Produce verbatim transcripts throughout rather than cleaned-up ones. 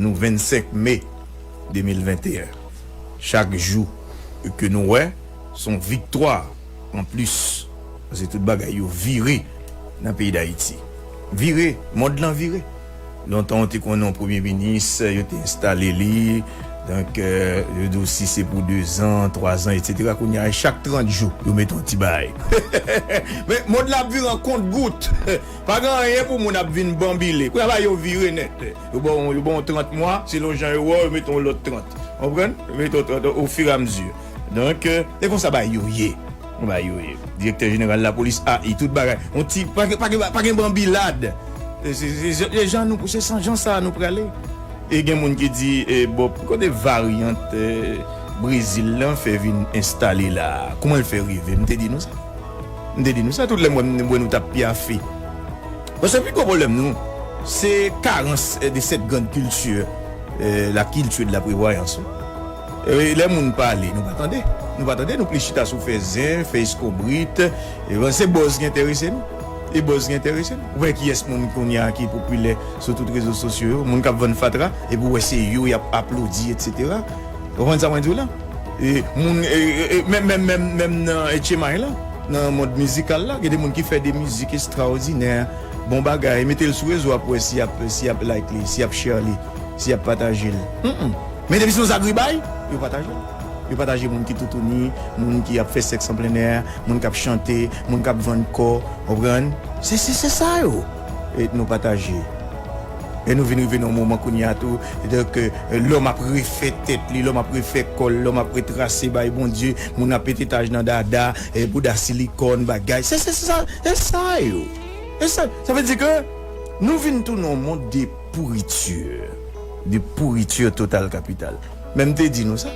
Nou vennsenk me de mil venteyen. Chak jou ke nou wè, se yon viktwa anplis. Paske tout bagay yo vire nan peyi Dayiti. Vire, mond lan vire. Lontan, w te konnen yon premye minis, yo te enstale li. Donk, euh, yo di w si se pou dezan, twazan, etsetera. Kounye a, chak trant jou, yo mete yon ti bagay. Men, mond la ap vire an kont gout. Pa gen anyen pou moun ap vin banbile. Kounye a, ba yo vire nèt. Yo ba w, yo ba w trant mwa, selon jan yo wè w, yo mete yon lòt trant. Konprann? Yo mete yon trant ofiramezu. Donk, euh, e konsa bagay yo ye. Bagay yo ye. Direktè jeneral lapolis, A I, tout bagay. On ti, pa gen, pa gen, pa gen banbilad. E se, se, se, se jan nou, se san jan sa nou prale. E gen moun ki di, e, bon, kote varyant, e, Brezil lan fè vin enstale la? Kouman l fè rive? M te di nou sa. M te di nou sa tout lè m wè m, m wè nou t ap pyafe. Paske pi gwo pwoblèm nou, se karans, eh, de cette grande culture, eh, la culture de la prévoyance. Eh, lè moun pale, nou pa tande. Nou pa tande, nou plis chita sou fè zen, fè eskonbrit. Eh, se buzz ki enterese nou. E buzz ki enterese nou. Ou wè kiyès moun kounye a ki popilè sou tout rezo sosyo yo, moun k ap vann fatra, epi ou wè se yo y ap aplodi, etsetera. Ou konprann sa mwen di w la? E moun, e, e, e, menm, menm, menm, menm nan etchemay la, nan mond mizikal la, gen de moun ki fè de mizik estraòdinè, bon bagay, mete l sou rezo a pou wè si y ap, si y ap like li, si y ap share li, si y ap pataje l. Mm, mm. Men depi se yon zagribay, yo pataje l. Yo pataje moun ki toutouni, moun ki ap fè sèks an plennè, moun k ap chante, moun k ap vann kò, konprann? Se, se, se sa yo. E nou pataje. E nou vin rive nan yon moman kounye a tou, donk, euh, lòm ap refè tèt li, lòm ap refè kò l, lòm ap retrase bay Bondye, moun ap pete taj nan dada, e bouda silikòn, bagay. Se, se, se sa, se sa yo. E sa, sa vle di ke nou vin tounen yon mond de pourriture. De pourriture totale capitale. Men m te di nou sa.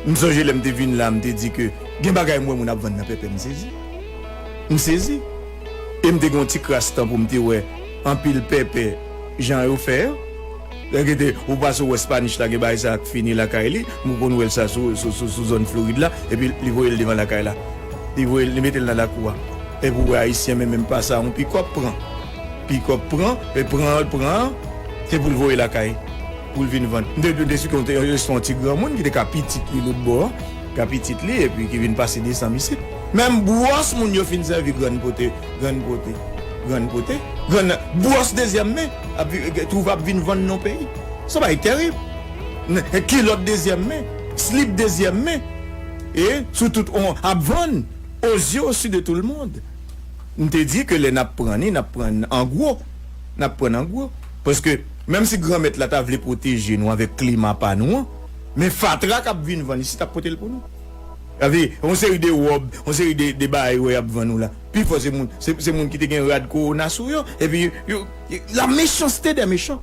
M sonje lè m te vin la, m te di ke gen bagay m wè moun ap vann nan pèpè, m sezi. M sezi. E m te gen yon ti kras tan pou m te wè anpil pèpè jan yo fè yo. Lè gen te, ou pase ou wè Spanish la gen bagay sa k fini lakay li, m konn wè l sa sou, sou, sou, sou zòn Florid la, epi li voye l devan lakay la. Li voye l, li mete l nan lakou a. Epi ou wè Ayisyen menm, menm pa sa, yon pikòp pran. Pikòp pran, e pran, pran, se pou l voye lakay, pou l vin vann. M te, m te si konte, se yon ti granmoun ki te ka pitit li lòt bò, ka pitit li, epi ki vin pase desanm isit. Menm bwòs moun yo fin sèvi grann pote, grann pote, grann pote, grann bwòs dezyèm men, ap vi-, twouve ap vin vann nan peyi. Se yon bagay terib. N-, kilòt dezyèm men, slip dezyèm men, e sou tout on ap vann. Aux yeux, aux yeux de tout le monde. M te di ke lè n ap pran li, n ap pran an gwo. N ap pran an gwo. Paske, menm si Granmèt la ta vle pwoteje nou avèk klima pa nou an, men fatra k ap vin vann isit ap pote l pou nou. Sa vle di, yon seri de wòb, yon seri de, de bagay wè y ap vann nou la. Pifò se moun, se, se moun ki te gen rad kowona sou yo, epi yo, yo, la méchanceté des méchants.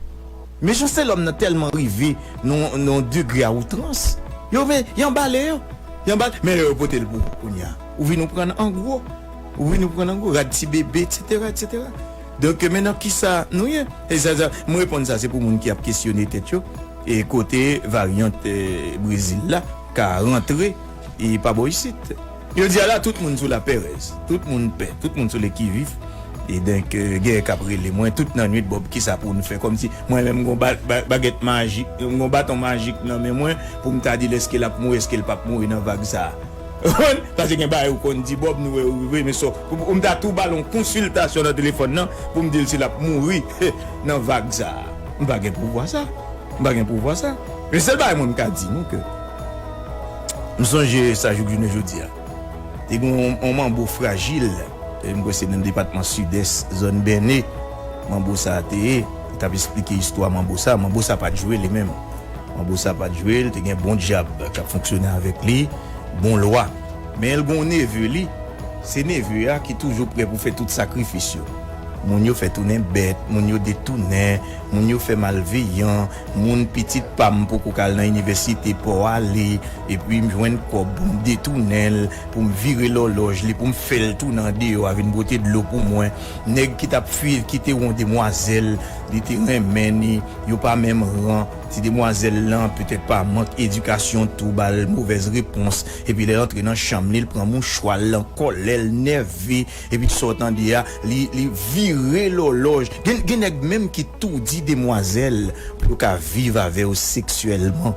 Mechanste lòm nan tèlman rive nan, nan yon degre a outrans. Yo, men, y anbale yo. Y anbale, men lè yo pote l pou ou kounye a, ou vin ou pran an gwo. Ou vin ou pran an gwo, rad ti bebe, etsetera, etsetera. Donk, men nan kisa nou ye? E sa, sa, m reponn sa, se pou moun ki ap kesyone tèt yo. E kote varyant, eh, Brezil la ka rantre, e pa bò isit. Jodi a la, tout moun sou lapèrèz, tout moun pè, tout moun sou lekivif. E donk, eh, gen k ap rele mwen tout nan nwit, Bòb, kisa pou n fè? Kòmsi mwen menm, m gon ba-, ba-, bagèt majik, m gon baton majik nan men mwen pou m ta di l èske l ap mouri, èske l p ap mouri nan vag sa a. Paske gen bagay ou konn di Bòb, nou wè ou rive, men so, pou, pou m ta tou ba l yon konsiltasyon nan telefòn nan, pou m di l si l ap mouri nan vag sa a. M pa gen pouvwa sa. M pa gen pouvwa sa. Men sèl bagay mwen m ka di nou ke m sonje sa jouk jounen jodi a. Te gen yon, yon manbo frajil, e m kwè se nan depatman Sidès, zòn Bène, manbo sa a te ye. Li t ap esplike istwa manbo sa. Manbo sa pa t jwe li menm. Manbo sa pa t jwe, li te gen bon dyab k ap fonksyone avèk li, bon lwa. Men l gen yon neve li, se neve a ki toujou prè pou fè tout sakrifis yo. Moun yo fè tounen bèt, moun yo detounen, moun yo fè malveyan, moun pitit pa m poko k al nan inivèsite pa w ale, epi m jwenn kòb pou m detounen l, pou m vire lòlòj li, pou m fè l tounen andeyò a vin pote dlo pou mwen. Nèg ki t ap swiv, ki te wè yon demwazèl, li te renmen ni, yo pa menm ran. Ti demwazèl lan, petèt pa mank edikasyon tou, ba l movèz repons. Epi lè l antre nan chanm li, l pran mouchwa l, l an kòlè, l nève. Epi sa w tande a, li, li vire lòlòj. Gen, gen nèg menm ki toudi demwazèl pou yo ka viv avè w seksyèlman.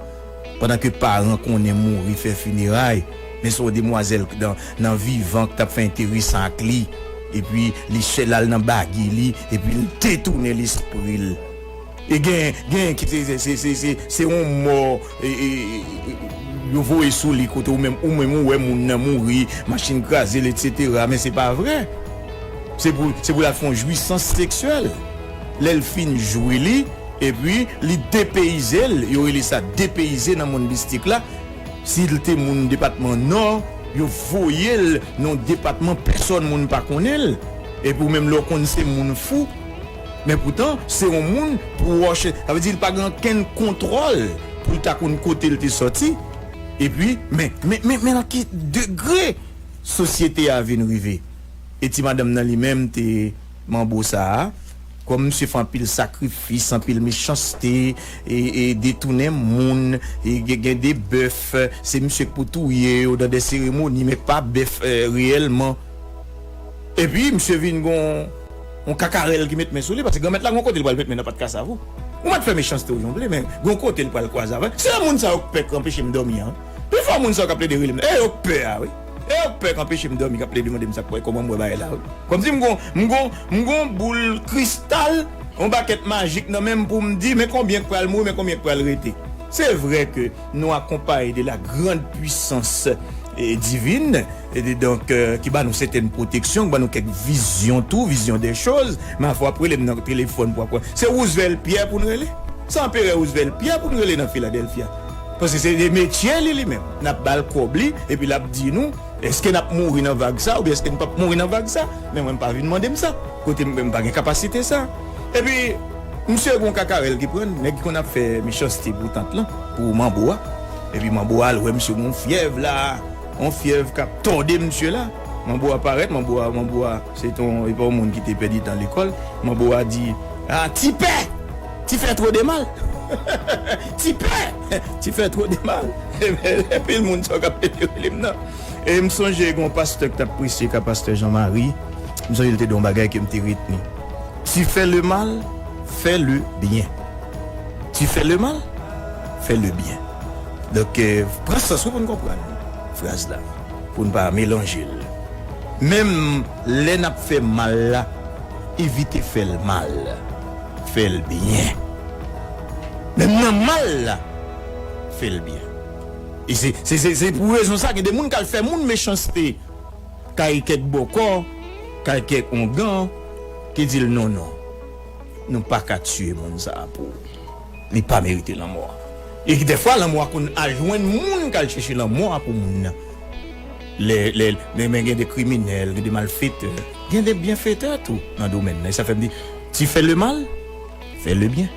Pandan ke paran konnen mouri fè fineray, men se yon demwazèl nan, nan vivan ki t ap fè enteresan ak li. Epi li chèche l al nan bagy li, epi l detounen lespri l. E gen, gen ki se, se, se, se, se yon mò, e, e, e, yo voye sou li kote ou menm, ou menm ou wè moun nan mouri, machin kraze l, etsetera. Men se pa vre. Se pou, se pou l al fè yon jwisans seksyèl. Lè l fin jwi li, epi li depeyize l, yo rele sa depeyize nan monn mistik la. Si l te moun depatman Nò, yo voye l nan yon depatman pèsòn moun pa konnen l. Epi ou menm lè w konn se moun fou, men poutan, se yon moun pwòch, sa vle di l pa gen okenn kontwòl pou l ta konn kote l te sòti. Epi, men, men, men, men nan ki degre sosyete a vin rive? E ti madanm nan li menm te manbo sa a. Kòm misye fè anpil sakrifis, anpil mechanste, e, e detounen moun, e gen, gen de bèf, se misye k pou touye yo dan de seremoni, men k pa bèf, e, reyèlman. Epi, misye vin gon yon kakarèl ki met men sou li, paske granmèt la gon kote l pral met men nan pat kasav ou. Ou mèt fè mechanste w jan w vle, men gon kote l pral kwaze avè. Se moun sa yo k pè k anpeche m dòmi an. Pifò moun sa yo k ap plede rele m, e yo k pè a, wi. E yo k pè k anpeche m dòmi, k ap plede mande m sa k pral, kòman m wè bagay la, wi. Kòmsi m gon, m gon, m gon boul kristal, yon bakèt majik nan men m pou m di, men konbyen k pral mouri, men konbyen k pral rete. Se vre ke nou akonpaye de la grande puissance, eh, divine, e de, donk, eh, ki ba nou sètèn pwoteksyon, ki ba nou kèk vizyon tou, vision des choses, men fò w ap rele m nan telefòn pou w ap wè. Se Roosevelt Pierre pou n rele? Se Anperè Roosevelt Pierre pou n rele nan Philadelphia? Paske se de metye li, li menm. N ap ba l kòb li, epi l ap di nou, èske n ap mouri nan vag sa, oubyen èske n p ap mouri nan vag sa? Men mwen, m pa vin mande m sa. Kote m, m pa gen kapasite sa. Epi, misye gon kakarèl ki pran l, nèg ki konn ap fè mechanste pou tant lan, pou manbo a. Epi manbo a al wè misye gon fyèv la, yon fyèv k ap tòde misye la. Manbo a parèt, manbo a, manbo a, se te yon, e pa yon moun ki te pèdi tan lekòl. Manbo a di, ah, ti pè! Ti fè twò de mal! Ti pè! Ti fè twò de mal! Anpil moun sa k ap rele m nan. E m sonje gon pastè k t ap preche ka pastè Jean Marie. M sonje l te di yon bagay ke m te retni. Tu fais le mal, fais le bien. Tu fais le mal, fais le bien. Donk, eh, pran sans wi pou n konprann fraz la, pou n pa melanje l. Menm lè n ap fè mal la, evite fè l mal. Fè l byen. Menm nan mal la, fè l byen. E se, se, se, se pou rezon sa, gen de moun k al fè moun mechanste kay kèk bòkò, kay kèk ongan, ki di l, non, non, nou pa ka tiye moun sa a pou ou. Li pa merite lanmò a. E dèfwa, lanmò a konn al jwenn moun k al chèche lanmò a pou moun nan. Lè, lè, men, men gen de kriminèl, gen de malfetè, gen de byenfetè tou nan domèn nan. E sa fè m di, tu fais le mal, fais le bien.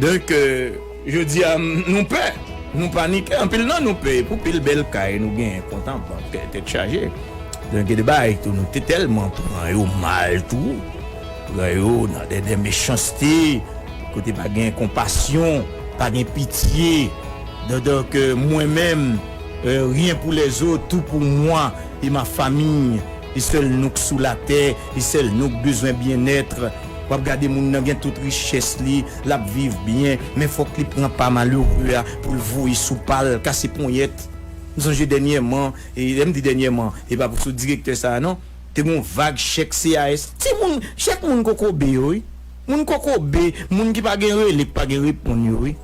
Donk, euh, jodi a, m, nou pè, nou panike, anpil nan nou pè, pou pil bèl kay nou genyen, kont an bank, tèt chaje. Donk, gen de bagay tou, nou te tèlman pran yo mal tou, pran yo nan de, de mechanste, kote pa gen konpasyon, pa gen pitye. Donk, donk, euh, mwen menm, euh, rien pour les autres, tout pour moi et ma famille. E sèl nou k sou latè, e sèl nou k bezwen byennèt. W ap gade moun nan gen tout richès li, l ap viv byen, men fòk li pran pa malere a pou l voye sou pa l, kase ponyèt. M sonje dènyèman, e lè m di dènyèman, e pa pou sou direktè sa a non, te gen yon vag chèk C A S. Timoun, chèk moun kokobe yo, wi. Moun kokobe, moun ki pa gen rele, ki pa gen reponn yo, wi.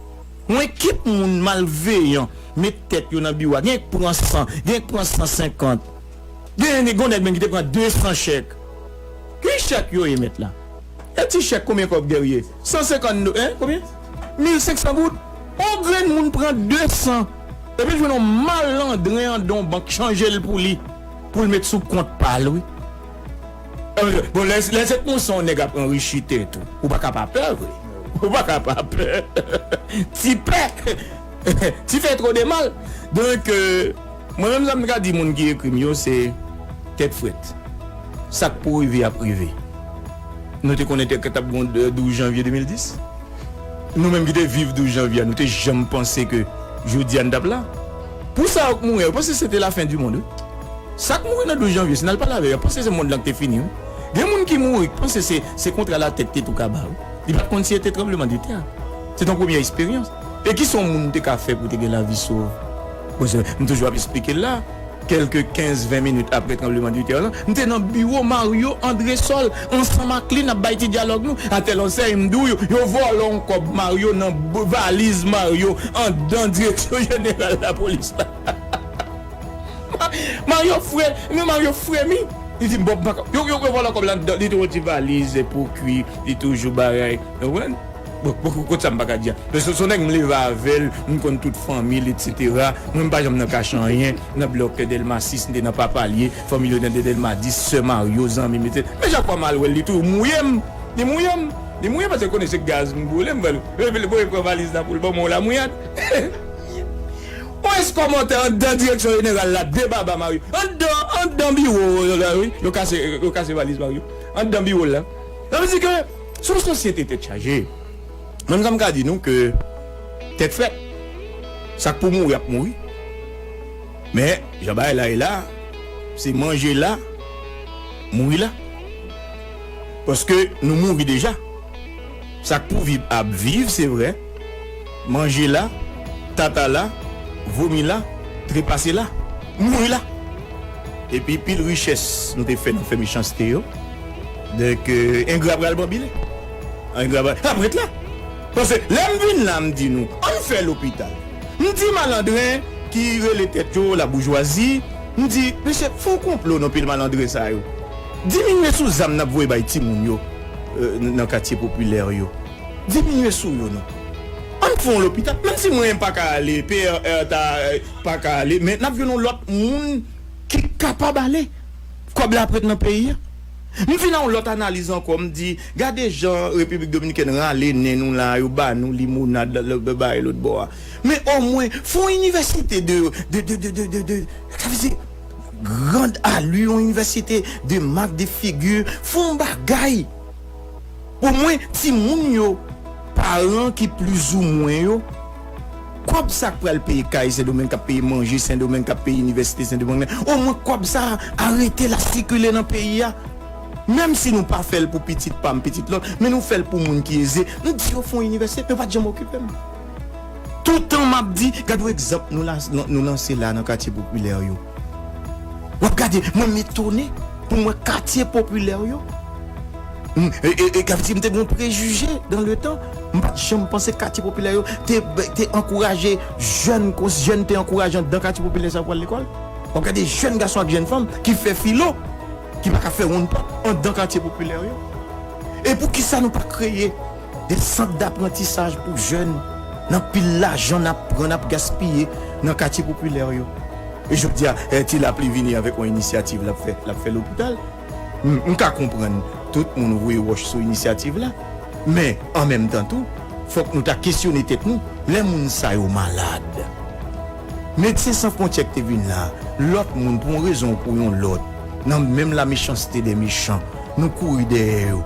Yon ekip moun malveyan met tèt yo nan biwo a. Gen k pran san, gen k pran san senkant. Gen, gen yon nèg menm ki te pran de san chèk. Ki chèk yo ye mèt la? E ti chèk konbyen kòb Guerrier? San senkant do-, en, konbyen? Mil senk san goud. On grenn moun pran de san. Epi l jwenn yon malandren anndan yon bank chanje l pou li. Pou l met sou kont pa l, wi. Bon, lè, lè se konsa yon nèg ap anrichi tèt ou, ou pa ka pa pè vre. Ou pa ka pa pè. Ti pè. Ti fè twò de mal. Donk, euh, mwen menm sa m ka di moun ki ekri m yo, se tèt frèt. Sa k pou rive ap rive. Nou te konnen te, te ap gen yon douz janvye de mil dis. Nou menm ki te viv douz janvye a, nou te janm panse ke jodi a n t ap la. Pou sa yo k mouri, yo panse se te lafen di mond, wi. Sa k mouri nan douz janvye, si n al pale avè yo, yo panse se mond lan ki te fini, wi. Gen moun ki mouri, ki panse se, se kontra latè ki te tou kaba, wi. Li pa t konn si se te tranblemanntè a. Se t yon premyè eksperyans. E kisa yon moun te ka fè pou te gen lavi sov? Bon, se, m toujou ap esplike l la. Kèlke kenz, ven minit apre tranblemanntè lan, m te nan biwo Mario Andresol, ansanm ak li, n ap bay ti dyalòg nou. Atèl ansèy, m di w, yo, yo vòlè yon kòb Mario nan b-, valiz Mario, anndan direksyon jeneral lapolis la. Mario fre-, men Mario fremi. Li di m, "Bon, m pa ka." Yo, yo, yo vòlè kòb la anndan, li te yon ti valiz pou kwi, li toujou bagay. Ou konprann? Bon, bon, kot sa m pa ka di a? Paske se yon nèg m leve avè l, m konn tout fanmi l, etsetera. Mwen, m pa janm nan kache anyen. Nan blòk Dèlma sis, m te nan Papalye, fanmi l yo nan Dèlma dis, sè Mario, zanmi m, etsetera. Men chak fwa m al wè l, li toujou mouye m. Li mouye m. Li mouye m paske l konnen se gaz m boule, m fè l. Epi l voye pran valiz la pou l ban mwen yon lamouyad. Yon eskòmòtè anndan direksyon jeneral la, de baba Mario. Anndan, anndan biwo la, wi. Yo kase, yo kase valiz Mario. Anndan biwo l la. Sa vle di ke se yon sosyete tèt chaje. Menm jan m ka di nou ke tèt frèt, sa k pou mouri ap mouri. Men, jan bagay la ye la, se manje la, mouri la. Paske nou mouri deja. Sa k pou viv ap viv, se vre. Manje la, tata la, vomi la, trepase la, mouri la. Epi pil richès nou te fè nan fè mechanste yo. Donk, euh, engra pral banbile. Engra pral, ap ret la. Paske lè m vin la, m di nou, ann fè lopital. M di malandren ki rele tèt yo laboujwazi, m di, "Mesye, fè yon konplo non pil malandren sa yo. Diminye sou zam n ap voye bay timoun yo, euh, nan katye popilè yo. Diminye sou yo non. Ann fè yon lopital." Menm si mwen m pa ka ale, P R R ta, euh, pa ka ale, men n ap jwenn yon lòt moun ki kapab ale. Kòb la ap ret nan peyi a. M vin a yon lòt analiz ankò, m di, gade jan Repiblik Dominikèn rale nen nou la, yo ba nou limonad, l, l, l, bay lòt bò a. Men omwen, fè yon inivèsite de, de, de, de, de, de, de, sa vle di, grande allure, yon inivèsite de marque de figure, fè yon bagay. Omwen, timoun yo, paran ki plizoumwen yo, kòb sa k pral peye kay Sendomeng, k ap peye manje Sendomeng, k ap peye inivèsite Sendomeng, omwen kòb sa a rete l ap sikile nan peyi a. Menm si nou pa fè l pou pitit pa m, pitit lòt, men nou fè l pou moun ki eze. M di yo fè yon inivèsite, men yo pa t janm okipe m. Toutan m ap di, gade yon egzanp nou la, nou lanse la nan katye popilè yo. W ap gade, mwen m etone pou m wè katye popilè yo. M, e, e, e, ka vle di, m te gen yon prejije dan le tan. M pa t janm panse katye popilè yo te, te ankouraje jèn, kon jèn te ankouraje anndan katye popilè sa pou al lekòl. W ap gade jèn gason ak jèn fanm ki fè filo, ki pa ka fè wonn pòt anndan katye popilè yo. E poukisa nou pa kreye de sant daprantisaj pou jèn nan pil lajan n ap pran, n ap gaspiye nan katye popilè yo? E jodi a, eh, Ti Lapli vini avèk yon inisyativ l ap fè, l ap fè lopital. M, m ka konprann tout moun voye wòch sou inisyativ la, men an menm tan tou, fòk nou ta kesyone tèt nou, lè moun sa yo malad. Medsen San Fwontyè ki te vin la, lòt moun pou yon rezon ou pou yon lòt, nan menm la mechanste dè mechan, nou kouri dèyè yo.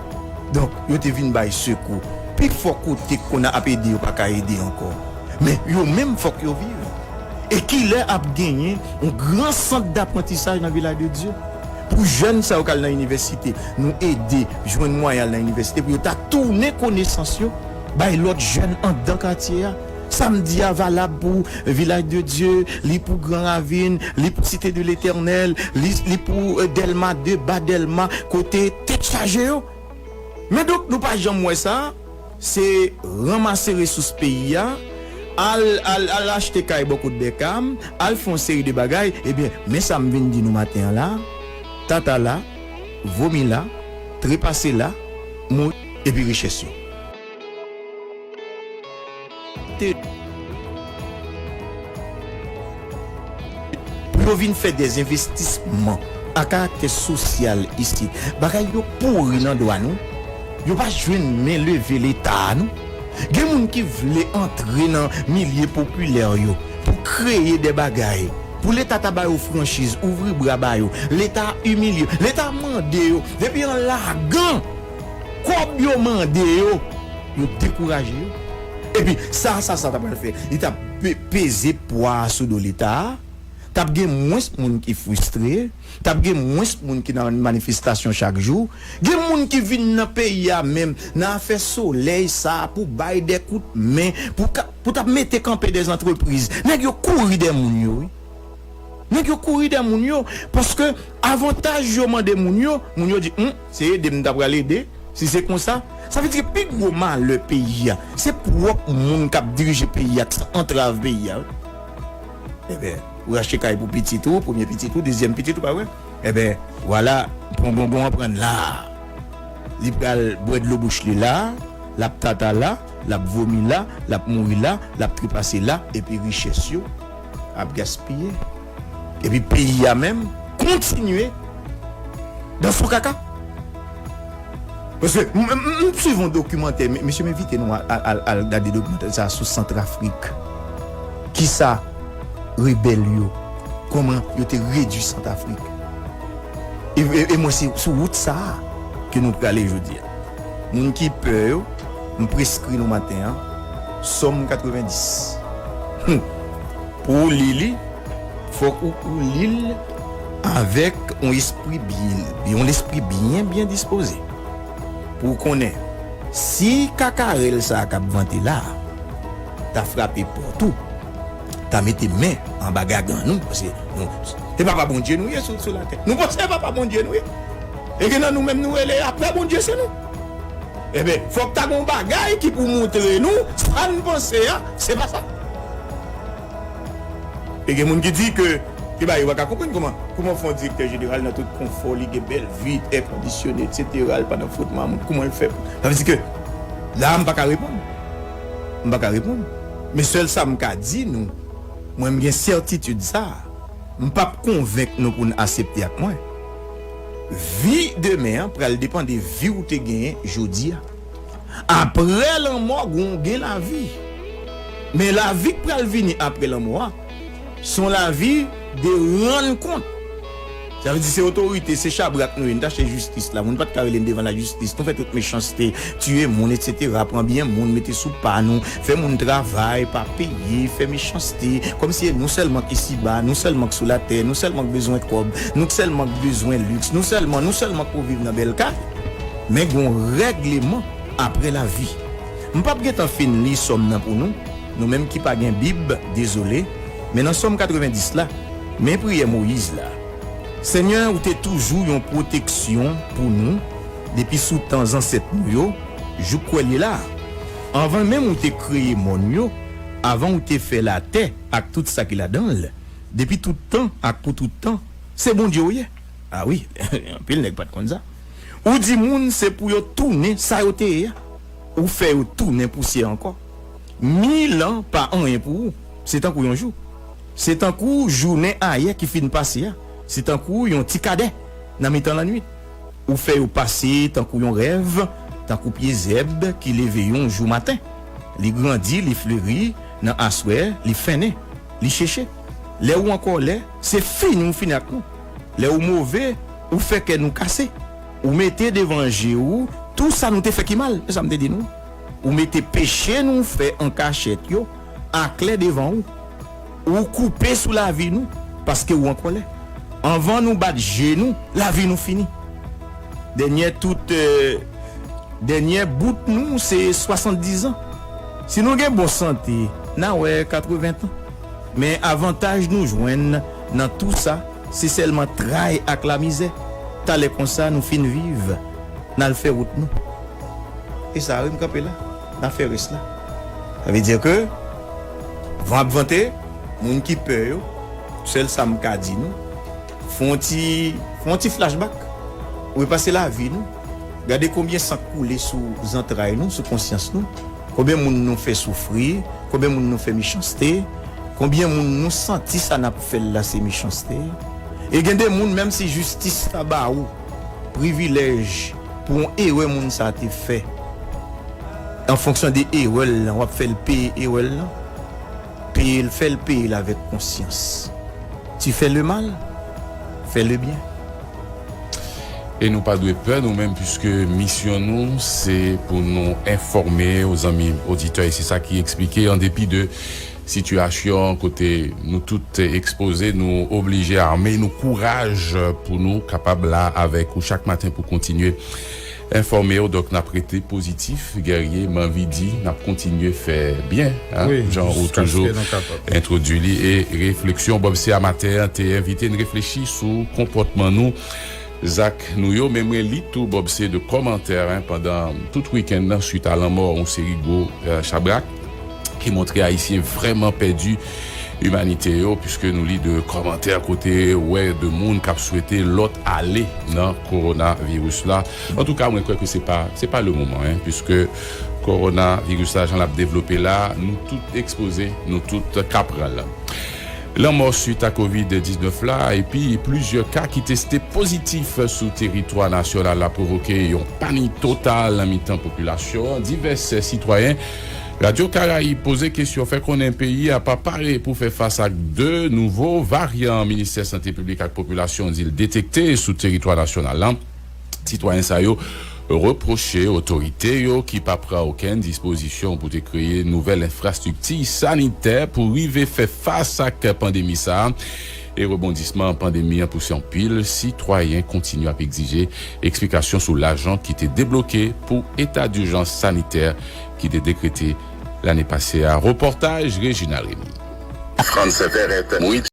Donk, yo te vin bay sekou. Pifò kote k konn ap ede yo pa ka ede ankò. Men yo menm fòk yo viv. E kilè ap genyen yon gran sant daprantisaj nan Vilaj de Dye? Pou jèn sa yo k al nan inivèsite, nou ede jwenn mwayen al nan inivèsite pou yo ta tounen konesans yo bay lòt jèn anndan katye a. Sa m di a valab pou Vilaj de Dye, li pou Gran Ravin, li pou Site de Letènèl, li, li pou, euh, Dèlma de, Ba Dèlma, kote tèt chaje yo. Men donk, nou pa janm wè sa, se ranmase resous peyi a, al, al, al achte kay bò kot Bèkam, al fè yon seri de bagay, ebyen, men sa m vin di nou maten an la, tata la, vomi la, trepase la, mouri, epi richès yo. Pou yo vin fè dèzenvestisman a karaktè sosyal isit. Bagay yo pouri nan dwa nou. Yo pa jwenn men leve Leta a non. Gen moun ki vle antre nan milye popilè yo pou kreye de bagay. Pou Leta ta ba yo franchiz, ouvri bra ba yo. Leta imilye yo. Leta mande yo. Depi an lagan kòb yo mande yo, yo dekouraje yo. Epi sa, sa, sa ta pral fè? Li ta pe- peze pwa sou do Leta a. T ap gen mwens moun ki fristre, t ap gen mwens moun ki nan manifestasyon chak jou. Gen moun ki vin nan peyi a menm, nan afè solèy sa a, pou bay de kout men, pou ka, pou t ap mete kanpe de antrepriz. Nèg yo kouri dè moun yo, wi. Nèg yo kouri dè moun yo, paske avantaj yo mande moun yo, moun yo di, hmm, se ede m ta pral ede. Si se konsa, sa vle di ke pi gwo malè peyi a, se pwòp moun k ap dirije peyi a, k antrav peyi a, wi. Ebyen, ou rachte kay pou pitit ou, premye pitit ou, dezyèm pitit ou, pa vre? Ebyen, vwala, pongongon an pran la. Li pral bwè dlo bouch li la, l ap tata la, l ap vomi la, l ap mouri la, l ap trepase la, epi richès yo ap gaspiye. Epi peyi a menm kontinye dans son caca. Paske m, m, m, m swiv yon dokimantè, me- mesye, m envite nou al, al, al, al gade dokimantè sa a sou Santrafrik. Kisa rebèl yo, kòman yo te redui Santrafrik. E, e, e mwen, se sou wout sa a ke nou prale jodi a. Moun ki pè yo, m preskri nou maten an, Sòm katrevenndis. Hum. Pou w li li, fòk ou, ou li l avèk yon espri byen, yon lespri byen, byen dispoze. Pou w konnen, si kakarèl sa a k ap vante la a ta frape pòt ou, ta mete men anba gagann ou, paske nou, se papa Bondye nou ye sou, sou latè. Nou panse se papa Bondye nou ye. E gen nan nou menm nou rele apre Bondye se nou. Ebyen, fòk ta gen yon bagay ki pou montre nou sa n panse a, se pa sa. E gen moun ki di ke, ke ba yo pa ka konprann kòman, kòman fè yon direktè jeneral nan tout konfò, li gen bèl vi, èkondisyone, etsetera, l pa nan fwotman moun, kòman l fè pou. Sa vle di ke la, m pa ka reponn. M pa ka reponn. Men sèl sa m ka di nou, mwen, m gen sètitid sa a, m p ap konvenk nou pou n aksepte ak mwen. Vi demen an pral depann de vi w te genyen jodi a. Apre lanmò, gen, gen lavi. Men lavi k pral vini apre lanmò a, se yon lavi de rann kont. Sa vle di se otorite, se chabrak nou ye, nou t achte jistis la. Moun pa t ka rele n devan lajistis. Nou fè tout mechanste, tiye moun, etsetera, pran byen moun, mete sou pa nou, fè moun travay, pa peye, fè mechanste. Kòmsi se nou sèlman k isiba, nou sèlman k sou latè, nou sèlman k bezwen kòb, nou sèlman k bezwen liks, nou sèlman, nou sèlman k pou viv nan bèl kay. Men gen yon règleman apre lavi. M p ap gentan fin li Sòm nan pou nou, nou menm ki pa gen Bib, dezole, men nan Sòm katrevenndis la, men priyè Moyiz la. Senyè, ou te toujou yon pwoteksyon pou nou, depi sou tan zansèt nou yo, jouk kwè l ye la a. Anvan menm ou te kreye mòn yo, avan ou te fè latè ak tout sa ki ladan l, depi tout tan ak pou tout tan, se Bondye w ye. A wi, anpil nèg pa t konn sa. Ou di moun se pou yo tounen sa yo te ye a. Ou fè yo tounen pousyè ankò. Mil an pa anyen pou ou. Se tankou yon jou. Se tankou jounen ayè ki fin pase a. Se tankou yon ti kadè nan mitan lannwit. Ou fè yo pase tankou yon rèv, tankou pye zèb ki leve yon jou maten. Li grandi, li fleri, nan aswè, li fennen, li cheche. Lè ou an kòlè, se fini ou fini ak nou. Lè ou move, ou fè kè nou kase. Ou mete devan je ou tou sa nou te fè ki mal. Se sa m te di nou. Ou mete peche nou fè an kachèt yo aklè devan ou. Ou koupe sou lavi nou, paske ou an kòlè. Anvan nou bat je nou, lavi nou fini. Dènyè tout, euh, dènyè bout nou, se swasanndizan. Si nou gen bon sante, n a wè katreven tan. Men avantaj nou jwenn nan tou sa, se sèlman tray ak lamizè. Talè konsa, nou fin viv, n al fè wout nou. E sa, wi, m kanpe la. N a fè rès la. Sa vle di ke van ap vante, moun ki pè yo, sèl sa m ka di nou, fè yon ti, fè yon ti flashback. Repase lavi nou. Gade konbyen san k koule sou zantray nou, sou konsyans nou. Konbyen moun nou fè soufri, konbyen moun nou fè mechanste, konbyen moun nou santi sa n ap fè l la se mechanste. E gen de moun, menm si jistis ta ba ou privilèj pou yon erè moun sa te fè, an fonksyon de erè l lan, w ap fè l peye erè l lan. Peye l, fè l peye l avèk konsyans. Tu fais le mal, fais le bien. E nou pa dwe pè nou menm, piske misyon nou se pou nou enfòme, zanmi oditè, e se sa ki eksplike, an depi de sitiyasyon kote nou tout ekspoze, nou oblije ame nou kouraj pou nou kapab la avèk ou chak maten pou kontinye enfòme w. Donk, n ap rete pozitif, Guerrier, m anvi di n ap kontinye fè byen, jan ou toujou entwodui li. E refleksyon Bob C a maten an te envite n reflechi sou konpòtman nou, zak nou yo. Men mwen li tou, Bob C, de kòmantè pandan tout wikenn nan swit a lanmò yon seri gwo chabrak ki montre Ayisyen vrèman pèdi imanite yo, piske nou li de kòmantè kote ou wè de moun k ap swete lòt ale nan kowonaviris la. Antouka, mwen kwè ke se pa, se pa le moman, en, piske kowonaviris la, jan l ap devlope la, nou tout ekspoze, nou tout ka pran l. Lanmò swit a kovid diznèf la epi plizyè ka ki teste pozitif sou teritwa nasyonal la pwovoke yon panik total nan mitan popilasyon an. Divès sitwayen Radyo Karayib poze kesyon, fè konnen peyi a pa pare pou fè fas ak de nouvo varyan. Ministè Sante Piblik ak Popilasyon di l detekte sou teritwa nasyonal la. Sitwayen sa yo repwoche otorite yo ki pa pran okenn dispozisyon pou te kreye nouvèl enfrastrikti sanitè pou rive fè fas ak pandemi sa a. E rebondisman pandemi an pouse anpil sitwayen kontinye ap egzije eksplikasyon sou lajan ki te debloke pou eta dijans sanitè ki te dekrete lane pase a. Repòtaj Reginald Remy.